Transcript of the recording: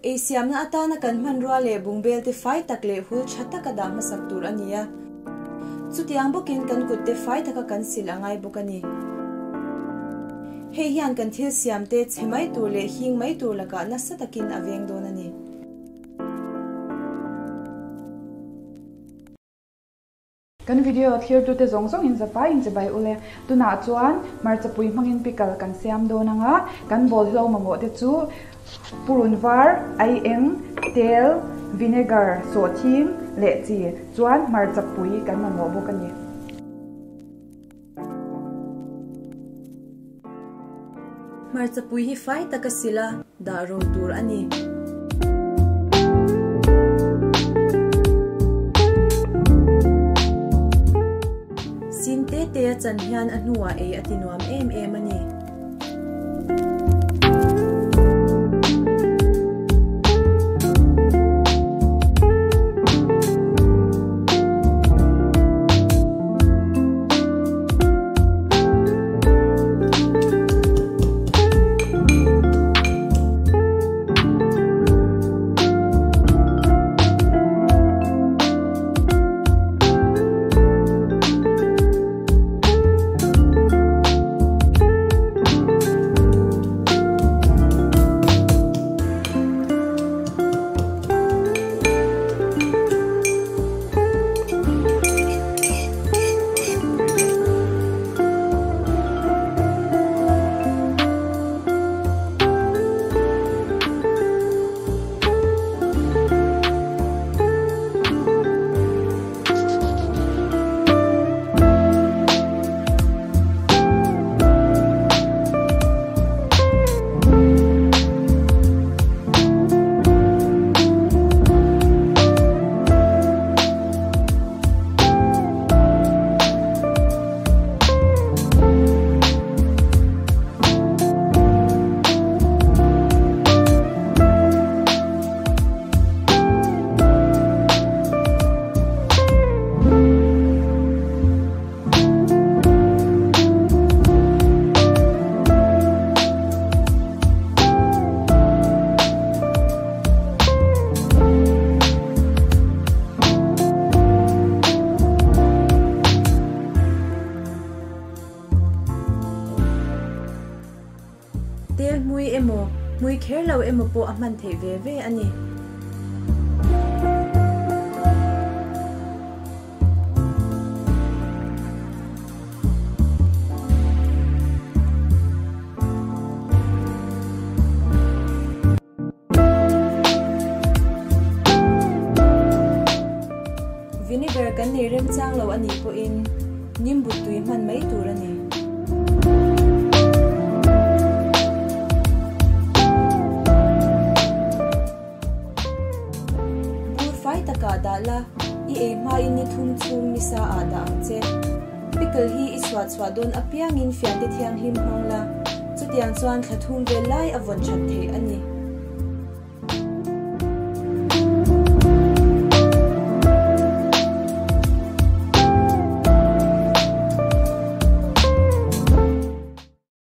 Ei siamna atana kan hmanrua leh bungbel te fai tak leh hul tha taka dah hmasak tur a ni a. Chutiang bawkin kan kut te fai taka kan sil a ngai bawk a ni. Hei hian kan thil siam te chhe mai tur leh hing mai tur lakah nasa takin a veng dawn a ni. Kan video thlirtute zawng zawngin zapai in chibai ule. Tunah chuan hmarchapui hmangin pickle kan siam dawn anga kan bawlhlo mamawh te chu purun var, aieng, tel, vinegar, sawhthing leh chi chuan hmarchapui kan mamawh bawk a ni. Hmarchapui hi fai taka sil a, dah ro tur a ni. Sin te te a chan hian a hnuah ei a ti nuam em em a ni. Tel hmui emaw, hmui kher lo emaw pawh a hman theih ve ve a ni. Vinegar kan nei remchang lo a nih pawhin nimbu tui hman mai tur a ni. Bur fai takah dah la, i ei hmain ni thum chhung nisa ah dah ang che. Pickle hi i chhuah chhuah dawn apiangin fiante thianghlim hmang la, chutiang chuan thla thum vel lai a vawn that theih a ni.